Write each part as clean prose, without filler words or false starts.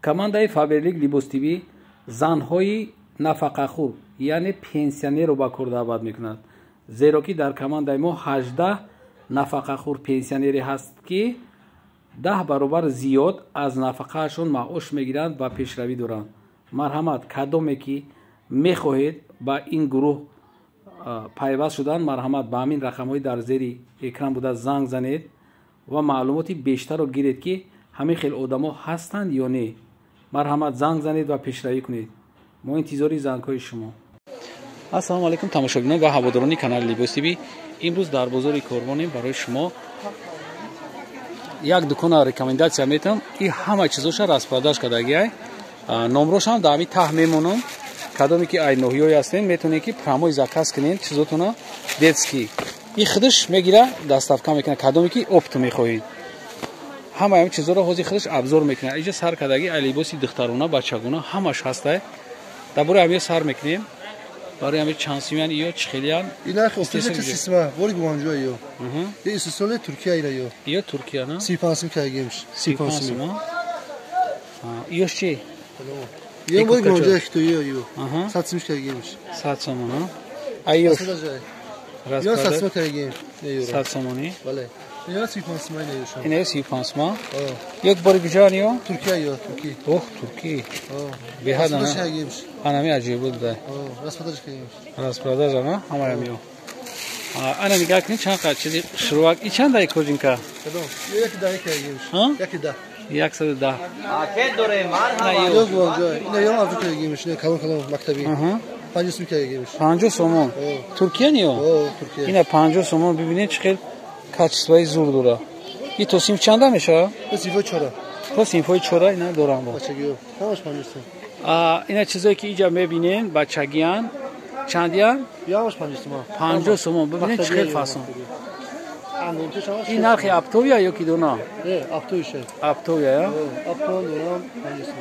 Командаи Фаберлик Либос ТВ занҳои нафақахӯр, яъне пенсионерро ба кор даъват мекунад, зеро ки дар командаи мо 18 нафақахӯр пенсионере ҳаст, ки 10 баробар зиёд аз нафақаашон маош мегиранд ва пешравӣ доранд. Марҳамат, кадоме ки мехоҳед ба ин гурӯҳ пайваст шудан, марҳамат, ба ҳамин рақамҳои дар зери экран буда занг занед ва маълумоти бештарро гиред, ки ҳамин хел одамо ҳастанд ё не. Марҳамат, занг занед ва пешравӣ кунед. Мо интизори зангҳои шумо. Ассалому алайкум, тамошобинон ва ҳаводорони канали Либос ТВ. Имрӯз дар бозори Корвонем. Барои шумо як дукона рекомендация метавам. И ҳама чизоша распродаж кардагиай. Номрошам дар ҳамин таҳ мемонам. Кадоме ки ай ноҳиёе ҳастем, метавонед, ки прямой заказ кунед чизотона, детский. И худаш мегира, доставка мекунад. Кадоме ки оптом мехоҳед, ҳама ҳамин чизоро ҳозир худаш обзор мекунад. Иҷа сар кардаги ай либоси духтарона, бачагона, ҳамаш ҳастай. Дар бораи ҳамиё сар мекунем. Барои ҳами чанд сумиян иё, чӣ хелиян? Ина хостиса сисма, бори Гуанҷо ё. И истисоли Туркия ира ё. Иё Туркия, на? 35 сум кагимш. 35 сум. Иёш чи? Ё бори Гуанҷо хито ё ё. 100 сум кагимш. 100 сомон, а? Айёш. Ё 100 сум кагим. 100 сомони? Бале. Ина 35 сум ина ё. Ина 35 сум. Як бори куҷоан ё? Туркия ё, Туркия. Ох, Туркия. Беҳад ана. Анами аҷиб буд да. Распродаж кагимш. Распродаж ана, ҳамаям ё. Ана нигоҳ кунед, чанд қадр чизи шурвак. И чанд дай кожинка? Кадом? Як да кагимш. Як да. 110. Пакет дорем, марҳабо. Ё Гуанҷо. Ина ё авду кагимш, ина калон калон мактаби. 50 сум кагимш. 50 сомон. Туркия ниё? Туркия. Ина 50 сомон, бибинед, чӣ хел качествои зур дора. И то синф чанда мешавад? То синфои чора. То синфои чора ина дорам бо. Бачагиё. Ҳамаш 50 сум. Ина чизое ки иҷа мебинен, бачагиян, чандиян? Ҳамаш 50 сум. 50 сомон, бибинед, чӣ хел фасон. Ин нархи оптовия ё ки дона? Не, оптовиша. Оптовия, я? Оптован донам 50 сум.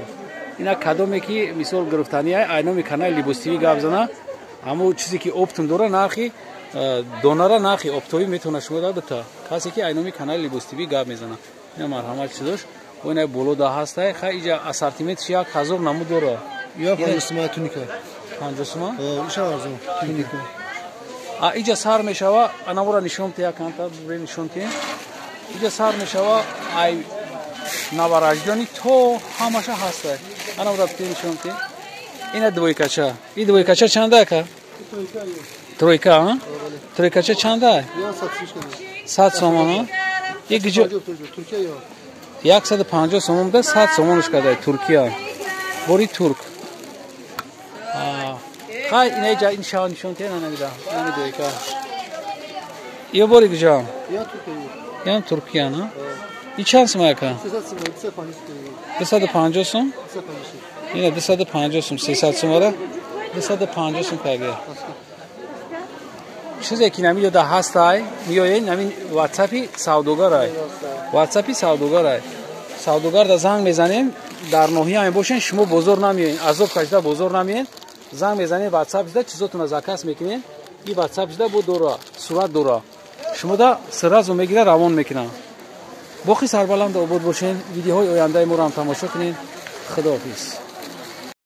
Ина кадоме ки мисол гирифтания, айноми канали Либос ТВ гап зана, ҳамо чизе ки оптом дора, нархи донара, нархи оптовӣ метавона шумо да бита. Касе ки айноми канали Либос ТВ гап мезана. Ина марҳамат, чизош. Ина боло да ҳастай. Хай, иҷа ассортиментш 1000 намуд дора. Ё 50 сум туника. 50 сум? Иша арзон. Туника. А иҷа сар мешава, анавора нишон те, яканта бубре нишон те. Иҷа сар мешава ай новорождённый то ҳамаша ҳастай. Анавора те нишон те. Ина двойкача. И двойкача чанда, ака? Тройка, а? Тройкача чанда? 100 сомон. И гиҷо? 150 сомон буда, 100 сомонш кардай, Туркия. Бори турк. Хай, ина иҷа ин шава нишон те, намида. Ина двойка. Ё бори гиҷо? Ям Туркия, на? И чанд сум, ака? 250 сум? Ина 250 сум, 300 сумара 250 сум каге. Чизе ки намиҷо да ҳастай, миёен намин ватсапи савдогарай. Ватсапи савдогарай. Савдогар да занг мезанем, дар ноҳия мебошен, шумо бозор намеоен, азоб кашида бозор намеоен, занг мезанем, ватсап шуда чизотона заказ мекунем, и ватсап шуда бо дора, сурат дора. Шумо да сразу мегира, равон мекунам. Боқӣ сарбаланд обод бошен, видеоҳои ояндаи моро ҳам тамошо кунед. Худоҳофиз.